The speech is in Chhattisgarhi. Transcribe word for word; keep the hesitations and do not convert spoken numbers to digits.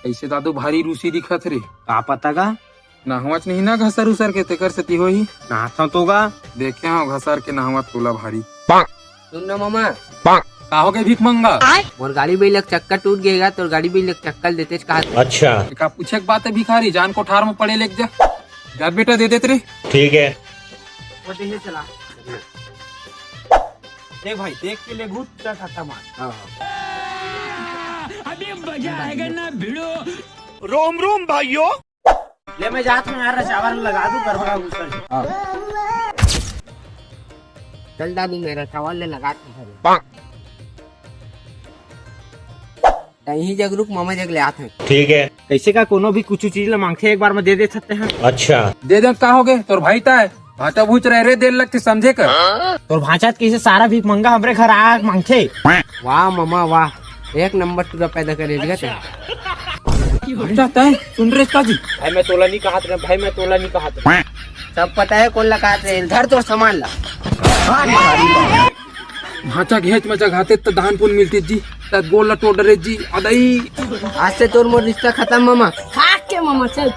कइसे दादू भारी रूसी दिखत रे? का पता गा? नहवच नहीं ना घसर उसर के, तेकर सेती होही। नहाथंव तो गा। देखे हंव घसर के नहवत तोला भारी। सुन ना मामा। का होगे भीख मंगा? मोर गाड़ी बइला के चक्का टूट गे गा, तोर गाड़ी बइला के चक्का ल देतेच कहा। अच्छा। का पूछे के बात हे भिखारी, जान कोठार में पड़े लेके जा। जा बेटा, दे देत रे। ठीक है। वो देखे चला। देख भाई, देख के ले घूट का खाता मार। हाँ। अभी मजा आएगा ना भिड़ो। रोम रोम भाइयों। ले मैं जात हूँ यार, चावल लगा दूँ, गड़बड़ा घुसल। हाँ। चल दादू, मेरा चावल ले लगा दूँ। तहीं जग रुक, मामा जग ले आत हूँ। ठीक है। कइसे का कोनो भी कुछ चीज ला मांगथे, एक बार में दे दे सकते हैं। अच्छा। दे दे, का होगे? तोर भाई ता हे, भांचा भूच रहे रे, देर लगथे समझे कर। तोर भांचा त कइसे सारा भीख मंगा हमरे घर आ मांगथे। वाह मामा वाह, एक नंबर टूरा पैदा करे दिया तैं। भांचा तैं सुन रे का जी। भाई मैं तोला नहीं कहत रे, भाई मैं तोला नहीं कहत रे। सब पता हे कोन ला कहत रे, धर तोर सामान ला। भांचा घेच में जगाते त दान पुन मिलती जी, त गोल ला टोडरे जी, अदई। आज से तोर मोर रिश्ता खतम मामा। खा के मामा चल।